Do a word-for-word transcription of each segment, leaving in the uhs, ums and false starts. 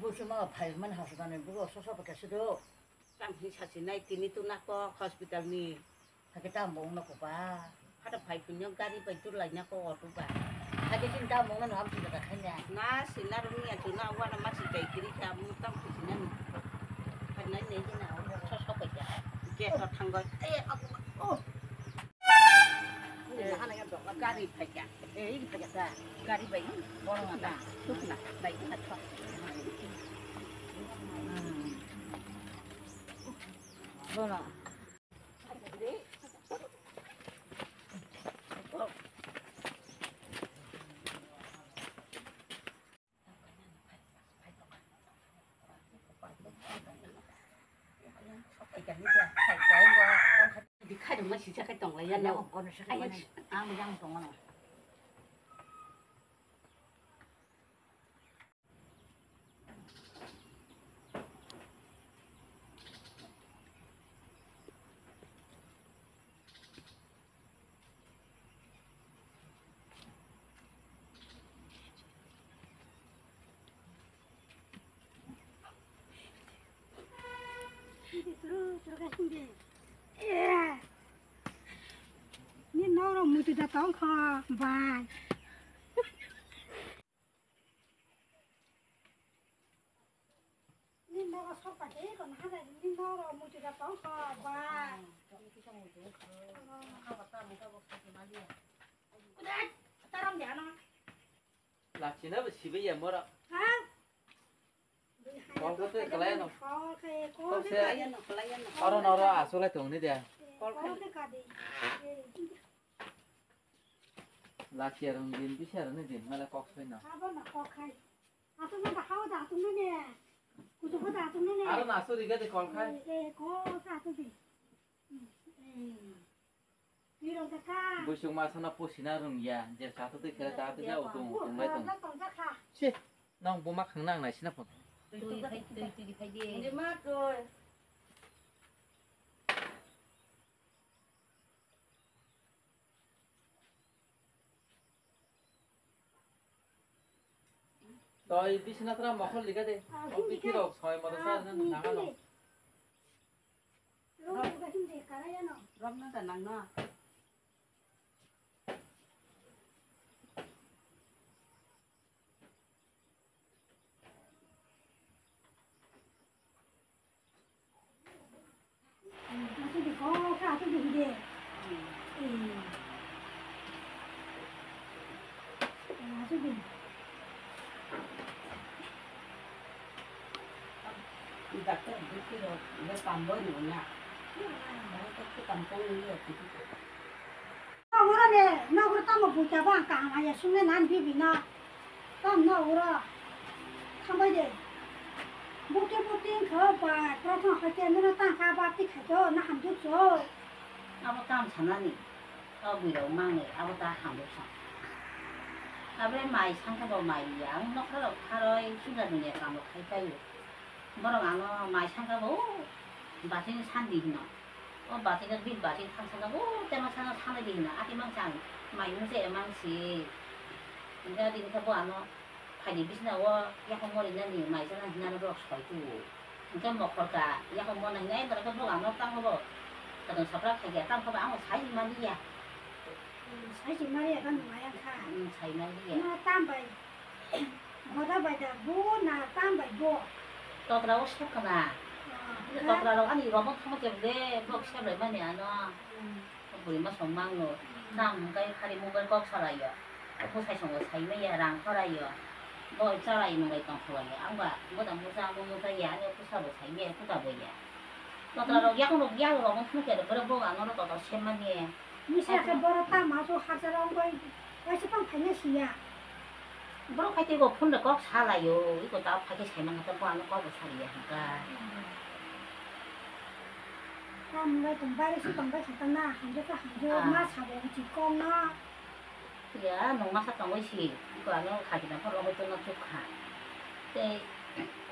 Kuchuma phai man hospital ni bugo soso pake sudo. Tam hi sachi nai tini tu nako hospital ni. Hake tam bong nako ba. Hada phai punyo gari bai tu lai nako auto ba. Hake sin tam bong nano am sida kanya. Na sina rumi ya tu na wana masi kai kiri ka mu tam hi sina ni. Kan nai nei na soso pake. Ke to thangoi. Eh, oh. Gari phaikha. Eh, ini phaikha ta. Gari bai. Borok na ta. Tuk na. Bai na ta. Bono. Dikhai dong ma sisa kai tong lai ya no. Ang yang tong no. Ni noro mutu da tong kho bai. Ni noro sokpati kono hada ni noro muitu da tong kho ba. Kuda taram de ano. Lachina bo sibai ya mora. Ha? Kol ko te kalai no. Kol khe, kol khe kalai no, kalai no. Oro noro asulai tong ni de. Kol khe kadi. Lachi arung din, bisi arung ni din, mala kok soi no. Abo na kok khai. Atung na hao da atung na ne. Kutu ko da atung na ne. Aro na suri ga de kol khai. Eh, eh, kol ka atung di. Eh. Ni rong ka ka. Busung masa na pusina rung ya, je satu tu kira satu ja utung utung lai tung. Tong ja kha. Si, nang buma khang nang nai sina pon. Tui khai, tui, tui khai di. Ni ma koi. Toi bisna tra mokhol liga de. Bithi rok soi moto sa nang nang no. Rok na ta nang no. Asuk di, kok kha asuk di, hide. Eh. Eh, asuk di. Doctor, doctor, ini tambah ni, ya. Ini tambah ni, ya. Nogoro ne, nogoro tamo bucha ba kaham aya sunge nan bibi no. Tam nogoro. Thambai de. Bukti bukti wngkha ba, prathana khaite nono tangkha ba, twi khaito, na hamjak so. Abo tam sanani. O bwrwi rok mangwi, abo ta hamjak sa. Abre mai sangkha bo mai ya, ang nokha rok kharoi, suda dunia kam rok khai paio. Borok ano mai sangkha bo, bachini sandi hino. O bachini bil bachini thangsana bo, tema sana sana di hino. Ati mang chang, mai mung se emang si. Hingke adi hingke bo ano phaidi bisina o yakhong mori nani mai sana hinani borok soi tu. Hingke mokhor ka yakhong mori nani ai borok borok ano tang borok. Kadang sapra khai ya tang kha ba ano sai mani ya. Sai si mani ya kan mai ang kha. Hmm, sai mani ya. Na tam bai. Goda bai da bo na tam bai bo. Totra o sok kana. Ah, totra rok ani romo thamo ke de bok se bai mani ano. Hmm. Bwrwi ma song mangno. Hmm. Tam kai khari mobile kok salai ya. Ko sai songo sai maya rang salai ya. Bo chalai nung bai tong salai ya. Ang ba bo dang bo cha bo mo ya ani ko sabo sai maya ko ta bo ya. Totra rok yakung rok ya rok mo thamo ke de boro bo ano ro totra se mani. Misa khe borok tamo aswk hajar wng bai waisa phang phaina siya. Borok phai tei bo phone rok kok sa lai o, iko ta phai khe sai mano ta bo ano kok bo sa liya hwnka. Tamo bai tong bai se tong bai khe tang na hamjak khe hamjak ma sabo uchi kok no. Ya nung masa tong bai si, iko ano khaji na phoro bai tong na chuk kha. Tei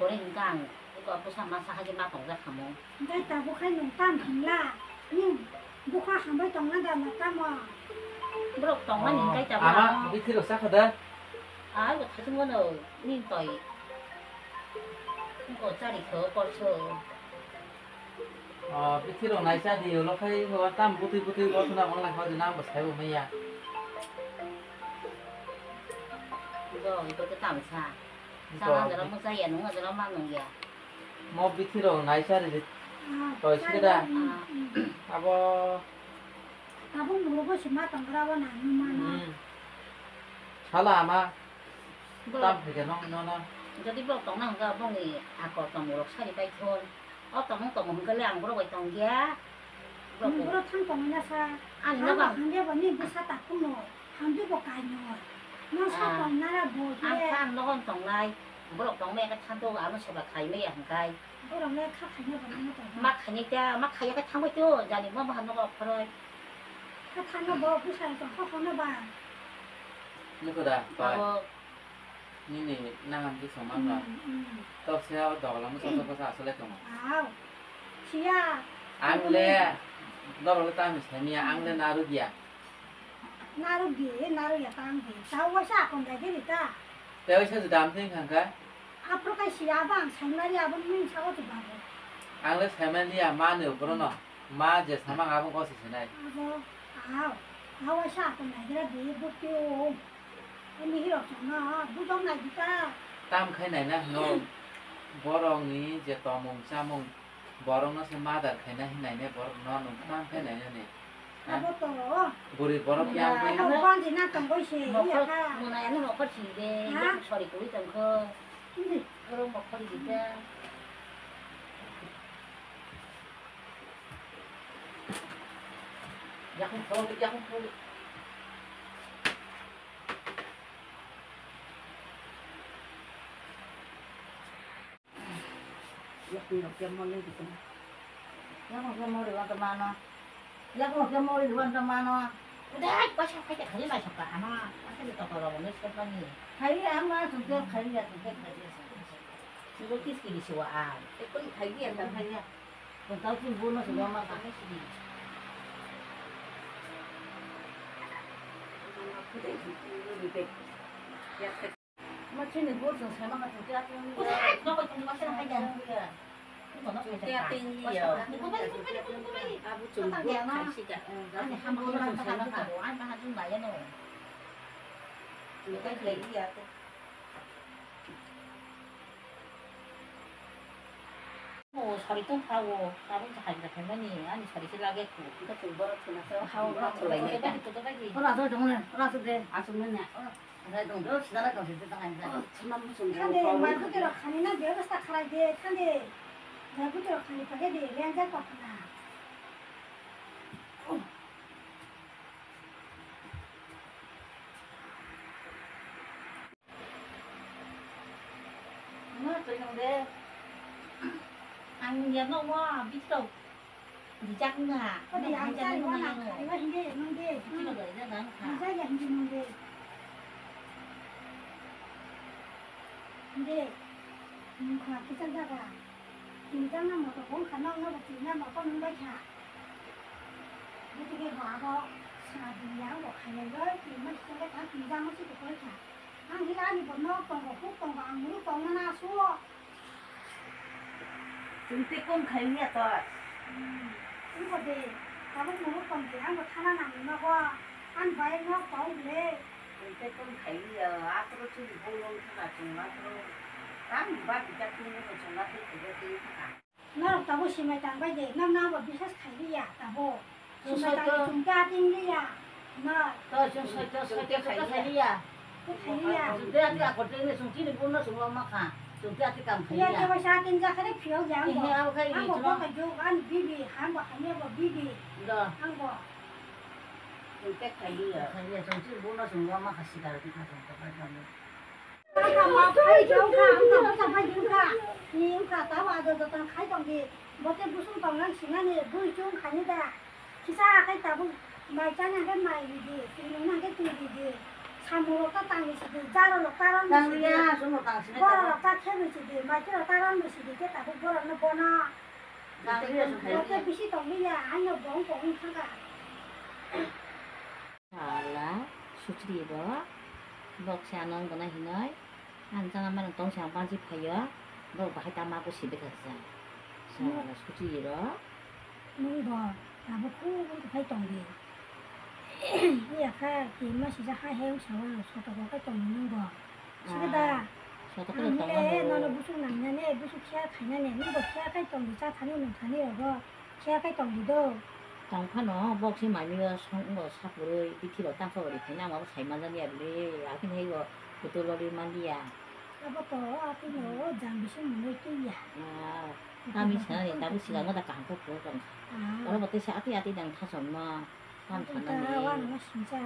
kore hwnka ang. Iko bwsa masa hai khe ma tongjak kha mo. Hwnkhe tabuk khai nwng tam hwnla? Nini bwkha hambai tongna da na tamo? Borok tongmani hwnkhe tabuk ama ano. Bithi rok sakha da? Ah, bo thaichung bono nini toi. O chari kho, kor kho. O, bithi rok nai cha di, ulo khai o tam butui butui bo thuna ong lai kho di, nang bo sai bo maya. Bo, bo to tam sa. Sa Bo, ma jora bi- mo sa ya, nung jora ma nung ya. Mo bithi rok nai cha di. Ah, Toi sini da. Ah. Abo. Tabuk murugo sima tongkra bo nang mana. Hmm. Sala ama. Borok tam phaikhe no, no, no. Jodi borok tongna hwnkha, bongni akol tongmung rok sari pai thun. O tongmung tongmung hwnkhe le ang borok bai tong ya. Borok Nung bo- borok thang tongwi na sa. Ani Ang nogo ang- hwnde bo ni bwsa tak kuno. Hamdi bo kai no. Nang sa Ah. tong nara bo Ang je. Kha ang nogo tongnai. Borok tongmaya khe thang to ano seba khaimaya hwnkhe. Borok le kha khaina bo nang tong. Ma khaini ta, ma khaiya khe thangbai to. Jani ma bahan nogo khoroi. Kha thangno bo bwsa tong kho khorna ba. Nukho da, toi. Abo Nini naham khe songma wng. Hmm, hmm. Tok se o dogola mwsa tok bwsa aswk le tongo. Au. Siya. Ang le norok le tamo saimanya, ang le narwk ya. Narwk di, narwk ya tang di. Ta waisa akon dai di ta. Te waisa juda am thing khang kha. Aphuru kai siya abo ang saimali abo nini sago juda abo. Ang le saimaliya ma ni boro no. Ma je samang abo gosi sinai. Abo. Au. Ta waisa akon dai di bukti o. Ani hirok chwngno bujok nai di ta. Tam khai naina hwno, borokni je tongmung chamung, borokno se madar khaina hinai ne borokno nwng tam khai naina ni. Ha? Abo to. Bwrwi borok yang bai. Abo banjina tongoi se, iya ka. Mwnai ano nokhor sini de, Ha? yang sori kuli tongkho. Hindi. Borok nokhor di ta. Yakung khoro, yakung khoro. Yakung rok khe mole di khe. Yakung khe mole di khe mano. Yakung khe mole di khe mano. Udah, kau siapa aja kali mai siapa ama. Masa di toko rok ni siapa ni? Khai ama, sungke khai ya, sungke khai ya. Sungke kis kiri siwa a. Ekoi khai ya, khai ya. Tao chini bono se wama kha. Ma chini bo chwng sai ma kha chwng khe. Kuda, no ko chwng ma kha hai da. Chwng khe ating ya. Ko bai, ko bai, ko bai. Abu chwng bo khai si da. Ani ham bo chwng sai ma kha. Ani ma ha chwng ba ya no. Chwng khe khai ya. O sari tong kha o, tabuk je hajra khaimani, ani sari se lage ku. Hao, hao, hao, hao, hao, hao. Ora so dong ne, ora so de. Asuk ne ne. Ora so dong. Ora so dong. Thane, mai kutiro khani na bebasta khalai de, thane. Mai kutiro khani phage de, lenja kok na. Ano twi nung de. Ang ya no mo bitrok. Dijak na. Kodi ang chari wana khari wa hindi nung de. Kino do ida dan kha. Ang chari hindi nung de. Hindi. Nung kha kisa jaga. Twi jang na moto kong kha nong no twi na moto nung bai kha. Butike bo abo sa di ya bo khailai goi twi ma kisa kha twi jang ma si koi kha. Ang hila ani bo nok tongo, huk tongo, ang muru tongmana asuo. Chwng tei kom khai ya to. Hmm. Wngkha de, tabuk muru tong de, ang bo thana nang nogo. Ang bai nok tong le. Chwng tei kom khai ya, aphuru chwng bolong thana chwng aphuru. Ang ba bijak ni chwng aphuru khugo tei thana. Norok tabuk simai tang bai de, nang nang bo bisas khai liya tabuk. Chwng simai tang soito. Chwng khe ating liya. Nai. To chwng soito, soito, soito khai liya. Khai liya. Chwng tei ati akor tei chwng chini bono chwng wama kha. Chwng tei ati kam khai liya. Iya, tei waisa ating ja khare phiyok ya ang bo. Ehe, abo khai ang bo chwng. Bo khai juk, ang bibi, ang bo hamya bo bibi. Do. Ang bo. Chwng tei khai liya. Khai liya, chwng chini bono chwng wama kha sikar kha chwng tei khai liya. Wngkha, ma phai khe wngkha, wngkha, bwsa phai khe wngkha. Ni wngkha, tamo ado joto khai tong di. Bo tei busung tong nang sinani, bui chum khaini da. Kisa khe tabuk mai chana khe mai ridi, twi nungna khe twi ridi. Samung rok ta tang risi di, jaro rok ta ron risi di. Tang ya, sumo tang sini borok tabuk. Rok ta khe risi di, mai twi rok ta ron risi di, khe tabuk borok no bono. Tang ya, sumo. Bo tei bisi tong liya, haino bong bong wngkha kha. Hala, suchri bo, bok se ano wng gana hinoi, ang jana mano tong se ang bansi phaio, Bo bahai tama bo si bwkha sa. Sa Mo- la suchi ro. Nwng bo tabuk khub wng khai tong di. Iya kha kima sijak hai hai wng sa wng sotok bo khai tong di nwng bo. Sida Ah, da. Sotok Ang khai tong hile bo. Nono busuk nangnani, busuk khiya khainani, nwng bo khiya khai tong di, cha thani nung thani rogo khiya khai tong di do. Tong phano bok si mani o song bo sapurui bithi rok tang kha ori khaina ang bo sai manjani ya bile, akhin hai bo kutu lori manliya. Abo to, atwi no, jang bising mwnwi twi ya. Ah, kami sanani tabuk sigango da kaham khe phuru tong kha. Ah. Oro bo teisa atwi atwi dang thasong no, tam Atwi sanani. Ta, wana ma singcha.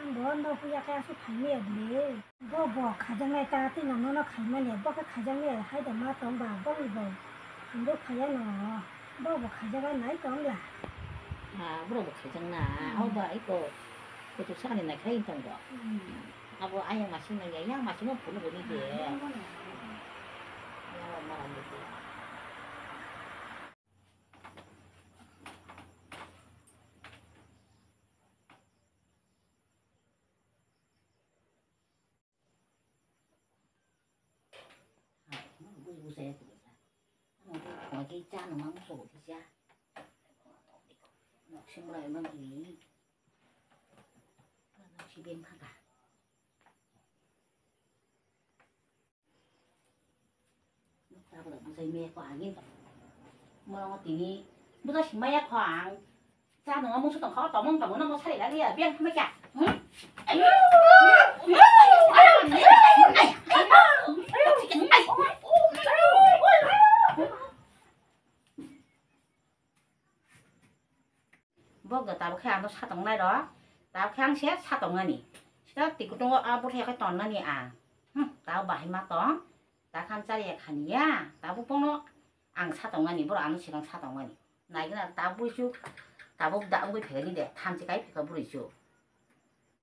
Ang bo no huya khe aswk phaimaya bwlwi. Bo bo khaijaknai ta atwi no nono khaimani, bo khe khaijaknai hai da ma tong ba, boni bo. Ang bo phaiya no, bo bo khaijaga nai tong la. Ah, borok bo khaijakna, Hmm. Abo ba iko kuchuk sakani nai khlai tong bo. Hmm. Abo ayang masing nang ya, yang masing no phunuk bo ni de. Hmm. Yang mara ni de. Bui bui saya tu sa. Ano tu koi ke cha no mam so ke cha. Nok sim rai mang ki. Nok si ben pha ka. Nok ta ko da bujai me ko angin ka. Mo tini buta si maya ko ang. Cha nung mung sutong kho, tomung tomung no mo sari lagi ya, biang khamai kya? Hmm? Bok da tabuk khe ano satong nai ro, tabuk khe ang se satong ani. Sita tikutungo a bwthai khe ton nani ang. Hmm, tabuk bahai ma tong, ta khan chari ya khani ya, tabuk bono ang satong ani, boro ano sikang satong ani. Naigwna ta bwrwi chuk, tabuk da wngwi phaikha ni de, thamchi kai phaikha bwrwi chuk.